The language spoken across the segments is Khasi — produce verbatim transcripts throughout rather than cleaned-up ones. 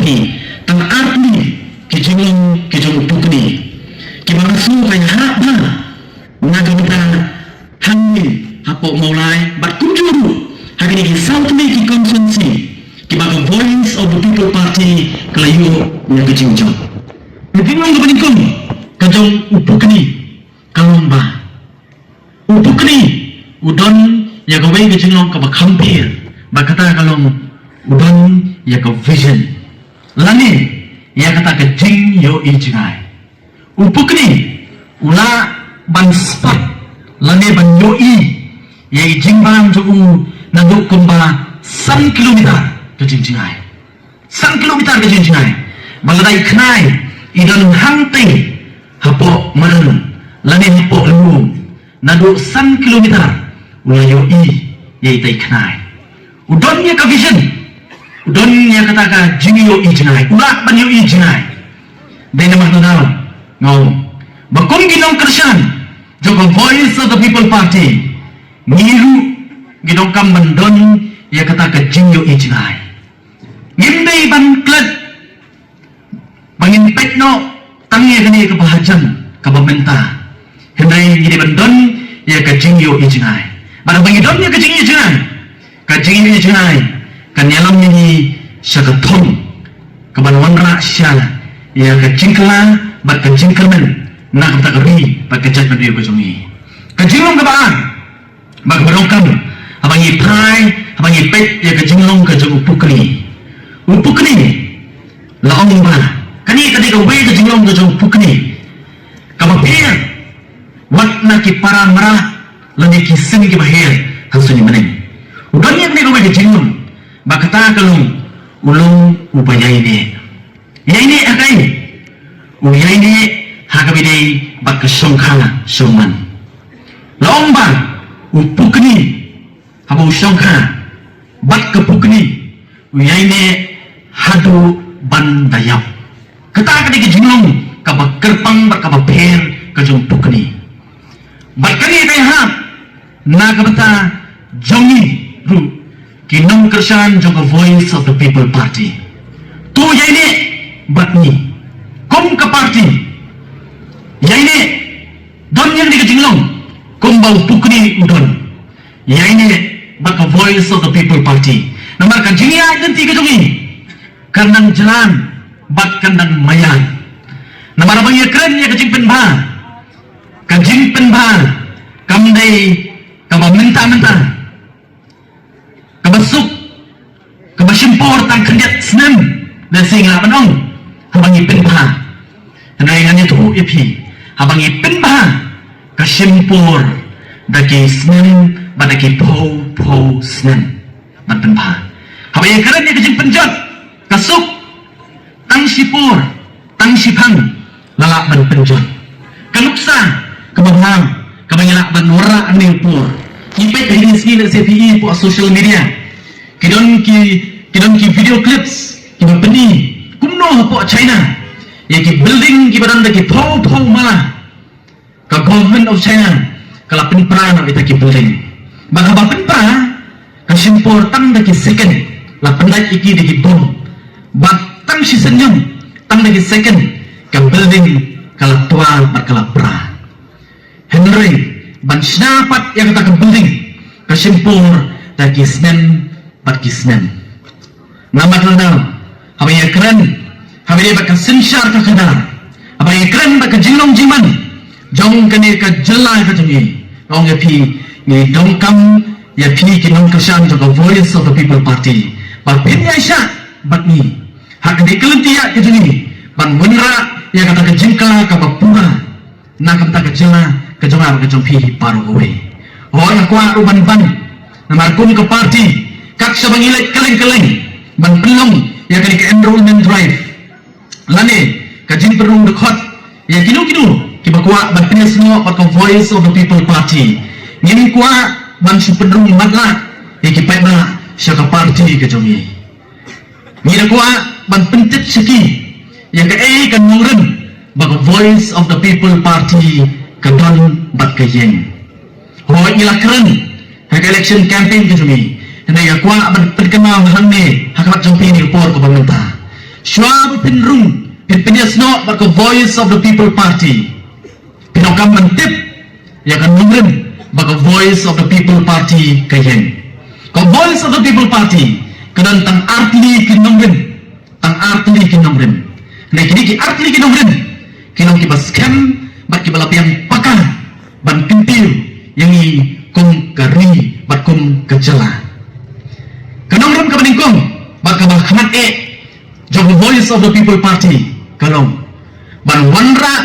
Tang artylli ki jinglong ki jong u Pukni kiba nga sngew ba ïahap bha na ka bynta hangne hapoh Mawlai bad kumjuh ruh ha kine ki saw tylli ki constituency kiba ka Voice of the People Party ka la ïoh ïa ka jingjop. Ka jinglong kaba nyngkong ka jong u Pukni ka long ba u Pukni u don ïa kawei ka jinglong kaba kham pher, ba kata ka long u don ïa ka vision lane ïa kata ka jingïohi jngai. U Pukni u lah ban spot lane ban ïohi ïa i jingbam jong u naduh kumba san kilometer ka jingjngai. San kilometer ka jingjngai. Ba lada i khnai i don hangtei hapoh madan lane hapoh lum, naduh san kilometer u la ïohi ïa ita i khnai. U don ïa ka vision, u don ïa kata ka jingïohi jngai, u lah ban ïohi jngai. Dei namar kata nga ong ba kum ki nongkyrshan jong ka Voice of the People Party, ngi ruh ngi donkam ban don ïa kata ka jingïohi jngai. Ngim dei ban klet ba ngin peit noh tang ïa kane kaba hajan kaba mynta. Hynrei ngi dei ban don ïa ka jingïohi jngai. Bad haba ngi don ïa ka jingïohi jngai, ka jingïohi jngai kan ïalam ïa ngi sha ka thong kaban wanrah sha ïa ka jingkylla bad ka jingkyrmen na ka bynta ka ri bad ka jaitbynriew ka jong ngi. Ka jinglong kaba ar, ba kaba donkam haba ngi phai, haba ngi peit ïa ka jinglong ka jong u Pukni. U Pukni la ong ba kane ka dei kawei ka jinglong ka jong u Pukni kaba pher wat na ki para mrad lane ki sing kiba her ha suiñ bneng. U don ïa kane kawei ka jinglong ba kata ka long u long uba ïaineh. Ïaineh ha kaei? U ïaineh ha kaba ïadei bad ka shongkha shongman. La ong ba u Pukni haba u shongkha bad ka Pukni u ïaineh haduh ban da ïap. Kata ka dei ka jinglong kaba kyrpang bad kaba pher ka jong u Pukni. Bad kane ka ïahap na ka bynta jong ngi ruh ki nongkyrshan jong ka Voice of the People Party. To ïaineh bad ngi kum ka party. Ïaineh, don ïa kane ka jinglong kumba u Pukni u don. Ïaineh bad ka Voice of the People Party. Namar ka jingïaid lynti ka jong ngi kan dang jlan bad kan dang maïan. Namar haba ngi ïakren ïa ka jingpynbha, ka jingpynbha kam dei kaba mynta mynta, kaba suk, kaba shim por tang khyndiat snem, lehse nga lah ban ong, haba ngi pynbha. Hynrei ngan ïathuh ïa phi, haba ngi pynbha ka shim por da ki snem bad da ki phew phew snem ban pynbha. Haba ïakren ïa ka jingpynjot, ka suk, tang shipor, tang shiphang la lah ban pynjot. Ka nuksa kaba bha kaba ngi lah ban wanrah ha kane ka por, ngi peit ha kine ki sngi, lehse phi i hapoh social media, ki don ki, ki don ki video clips kiba pyni kumno hapoh China ïa ki building kiba don da ki phew phew mala, ka Government of China ka la pynpra noh ïa kita ki building. Bad haba pynpra, ka shim por tang da ki second, la pyndait ïa ki da ki bom. Bad tang shisien ñiong, tang da ki second, ka building ka la twa bad ka la pra. Hynrei ban shna pat ïa kata ka building ka shim por da ki snem bad ki snem. Namar kata, haba ïakren, haba ïakren bad ka synshar ka khadar, haba ïakren bad ka jinglong jingman jong kane ka jylla ka jong ngi, nga ong ïa phi, ngi donkam ïa phi ki nongkyrshan jong ka Voice of the People Party ba phin ïaishah bad ngi ha kane ka lynti ïaid ka jong ngi ban wanrah ïa kata ka jingkylla kaba pura na ka bynta ka jylla ka jong nga bad ka jong phi baroh kawei. Hooid, nga kwah ruh ban ban namar kum ka party, kat shaba ngi leit kylleng kylleng ban pynlong ïa kane ka enrollment drive lane ka jingpynrung dkhot ïa kino kino kiba kwah ban pynïasnoh bad ka Voice of the People Party, ngim kwah ban shu pynrung matlah ïa ki paidbah sha ka party ka jong ngi. Ngi da kwah ban pyntip sha ki ïa kaei ka nongrim ba ka Voice of the People Party ka don bad ka ïeng. Hooid, ngi la kren ha ka election campaign ka jong ngi, hynrei nga kwah ban pynkynmaw hangne ha khmat jong phi ha kane ka por kaba mynta. Shuwa ba phin rung, phin pynïasnoh bad ka Voice of the People Party. Phin ong kam ban tip ïa ka nongrim ba ka Voice of the People Party ka ïeng. Ka Voice of the People Party ka don tang artylli ki nongrim, tang artylli ki nongrim. Ne kine ki artylli ki nongrim ki long kiba skhem bad kiba la pdiang paka ban kyntiew ïa ngi kum ka ri bad kum ka jylla. Ka nongrim kaba nyngkong bad kaba khmat eh jong ka Voice of the People Party ka long ban wanrah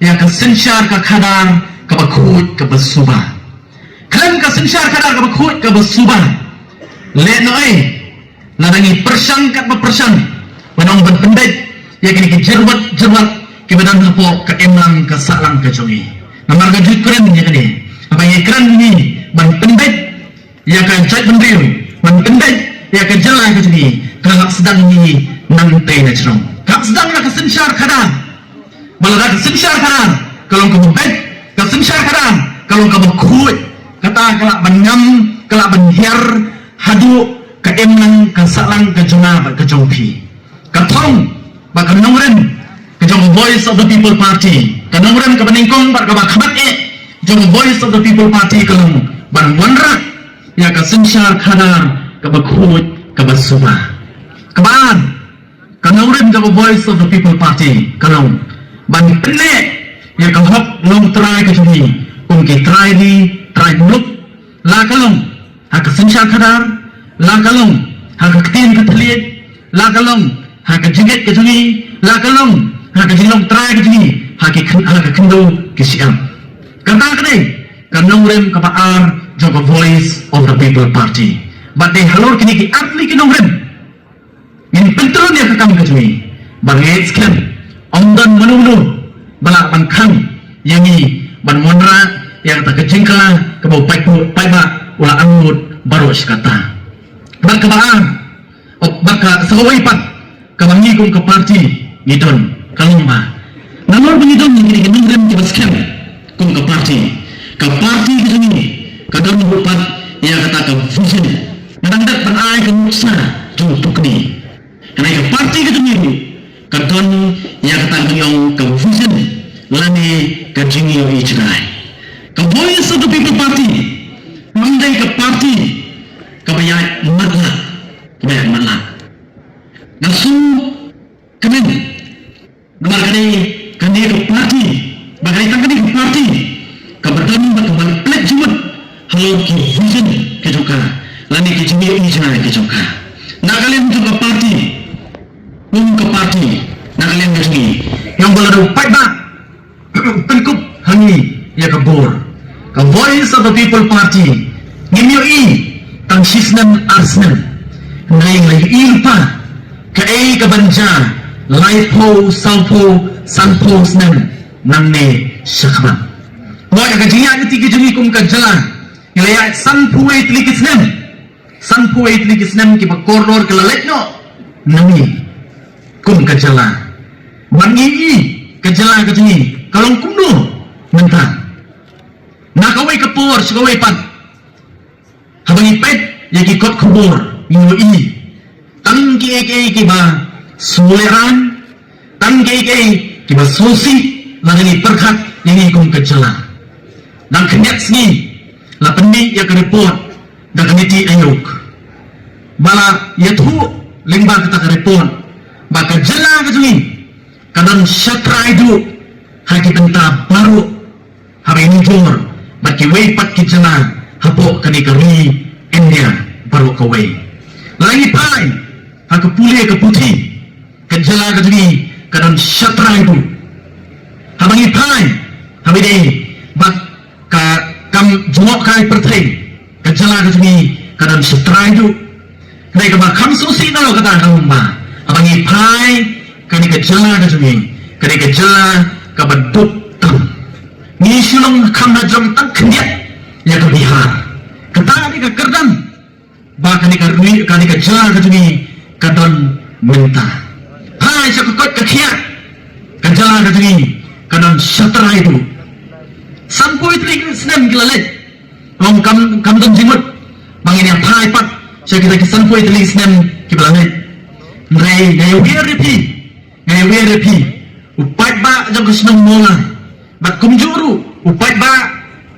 ïa ka synshar ka khadar kaba khuid kaba suba. Khlem ka synshar khadar kaba khuid kaba suba, leh noh ei, lada ngi pyrshang katba pyrshang ban ong ban pyndait ïa kine ki jyrwat jyrwat kiba don hapoh ka imlang ka sahlang ka jong ngi. Namar ka ju kren ïa kane, haba ngi kren ngi ban pyndait ïa ka jaitbynriew, ban pyndait ïa ka jylla ka jong ngi, ka hap sdang ngi nangtei na jrong. Ka hap sdang na ka synshar khadar. Ba lada ka synshar khadar ka long kaba beit, ka synshar khadar ka long kaba khuid, kata ka lah ban ngam, ka lah ban hiar haduh ka imlang ka sahlang ka jong nga bad ka jong phi. Ka thong bad ka nongrim ka jong ka Voice of the People Party, ka nongrim kaba nyngkong bad kaba khmat eh jong ka Voice of the People Party ka long ban wanrah ïa ka synshar khadar kaba khuid kaba suba. Kaba ar, ka nongrim jong ka Voice of the People Party ka long ban pynneh ïa ka hok longtrai ka jong ngi kum ki trai ri trai muluk, la ka long ha ka synshar khadar, la ka long ha ka ktien ka thylliej, la ka long ha ka jingngeit ka jong ngi, la ka long ha ka jinglong trai ka jong ngi ha ki khyn-, ha ka khyndew ki shyiap. Kata ka dei ka nongrim kaba ar jong ka Voice of the People Party. Bad dei halor kine ki artylli ki nongrim ngin pyntreikam ïa ka kam ka jong ngi. Bad ngeit skhem ym don mano mano ba lah ban khang ïa ngi ban wanrah ïa kata ka jingkylla kaba u paidbah, paidbah u la angnud baroh shi katta. Bad kaba ar, oh, bad ka sa kawei pat kaba ngi kum ka party ngi don ka long ba nalor ba ngi don ngi, ngi nongrim kiba skhem kum ka party. Ka party ka jong ngi ka don ruh pat ïa kata ka vision. Nga dang dep ban ai ka nuksa jong u pukni. Kane ka party ka jong ngi ruh ka don ïa kata ka ong ka vision lane ka jingïohi jngai. Ka Voice of the People Party kam dei ka party kaba ïaid matlah, kaba ïaid matlah. Nga sngewkmen namar kane, kane ka party, ba kane tang kane ka party kaba don bad kaba pynleit jingmut halor ki vision ka jong ka lane ki jingïohi jngai ka jong ka. Na ka liang jong ka party, kum ka party, na ka liang ka jong ngi, ïa ba lada u paidbah u pynkup ha ngi ïa ka bor, ka Voice of the People Party, ngim ïohi tang shi snem ar snem, hynrei ngi la ïohi lypa kaei kaban jia laiphew, sawphew, sanphew snem nangne shakhmat. Hooid, ha ka jingïaid lynti ka jong ngi kum ka jylla ngi la ïaid sanphew wei tylli ki snem. Sanphew wei tylli ki snem kiba kordor ki la leit noh na ngi kum ka jylla. Bad ngi ïohi ka jylla ka jong ngi ka long kumno mynta. Na kawei ka por sha kawei pat, haba ngi peit ïa ki kot khubor, ngi ïohi tang kiei kiei kiba sngewlehrain, tang kiei kiei kiba sngewsih lada ngi pyrkhat ïa ngi kum ka jylla. Dang khyndiat sngi la pynmih ïa ka report da ka NITI Aayog ba la ïathuh lyngba kata ka report ba ka jylla ka jong ngi ka don shatrai duh ha ki bynta baroh, haba ïanujor bad kiwei pat ki jylla hapoh kane ka ri India baroh kawei. Lada ngi phai ha ka pule ka puthi, ka jylla ka jong ngi ka don shatrai duh. Haba ngi phai, haba dei bad ka kam jngohkai pyrthei, ka jylla ka jong ngi ka don shatrai duh. Hynrei kaba kham sngewsih na kata ka long ba haba ngi phai, kane ka jylla ka jong ngi ka dei ka jylla kaba duk tam. Ngi shu long kham hajrong tang khyndiat ïa ka Bihar. Kata ka dei ka kyrdan ba kane ka ri, kane ka jylla ka jong ngi ka don mynta. Phai sha ka koit ka khiah, ka jylla ka jong ngi ka don shatrai duh. Sanphew tylli ki snem ki la leit. Ong kam, kam don jingmut ba ngin ïa phai pat sha kita ki sanphew tylli ki snem kiba la leit. Hynrei nga ïawer ïa phi, nga ïawer ïa phi, u paidbah jong ka shnong Mawlai, bad kumjuh ruh u paidbah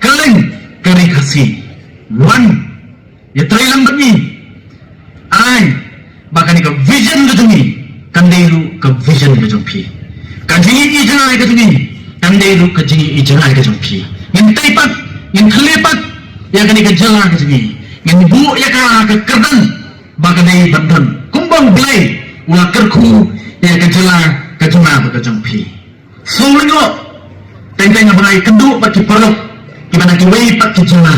kylleng ka ri Khasi. Wan, ïatrei lang bad ngi. Ai ba kane ka vision ka jong ngi kan dei ruh ka vision ka jong phi. Ka jingïohi jngai ka jong ngi kan dei ruh ka jingïohi jngai ka jong phi. Ngin tei pat, ngin khleh pat ïa kane ka jylla ka jong ngi. Ngin buh ïa ka ha ka kyrdan ba ka dei ban don kumba U Blei u la kyrkhu ïa ka jylla ka jong nga bad ka jong phi. Sngewlyngngoh, teng teng haba nga ïakynduh bad ki paralok kiba na kiwei pat ki jylla,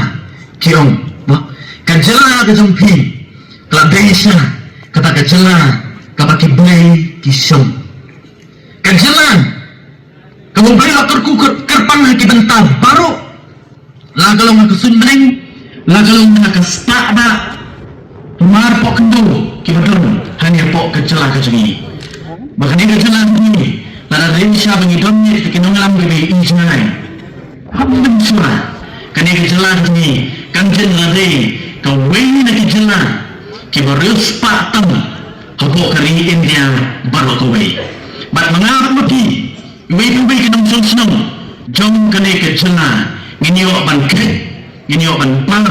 ki ong ba ka jylla ka jong phi ka la dei sha kata ka jylla kaba ki blei ki shong. Ka jylla kaba U Blei u la kyrkhu kyr-, kyrpang ha ki bynta baroh, la ka long ha ka suiñ bneng, la ka long ha ka spah bah, mar poh khyndew kiba don hangne hapoh ka jylla ka jong ngi. Ba kane ka jylla ka jong ngi lada dei sha ba ngi don ïa kita ki nongïalam kiba ïohi jngai, hap mynshuwa kane ka jylla ka jong ngi kan jin la dei kawei na ki jylla kiba riewspah tam hapoh ka ri India baroh kawei. Bad ma nga bad ma phi, iwei pa iwei ki nongshong shnong jong kane ka jylla ngin ïoh ban khet, ngin ïoh ban pang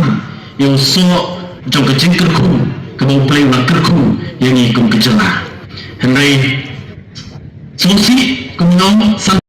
ïa u soh jong ka jingkyrkhu kaba U Blei u la kyrkhu ïa ngi kum ka jylla. Hynrei sngewsih kumno san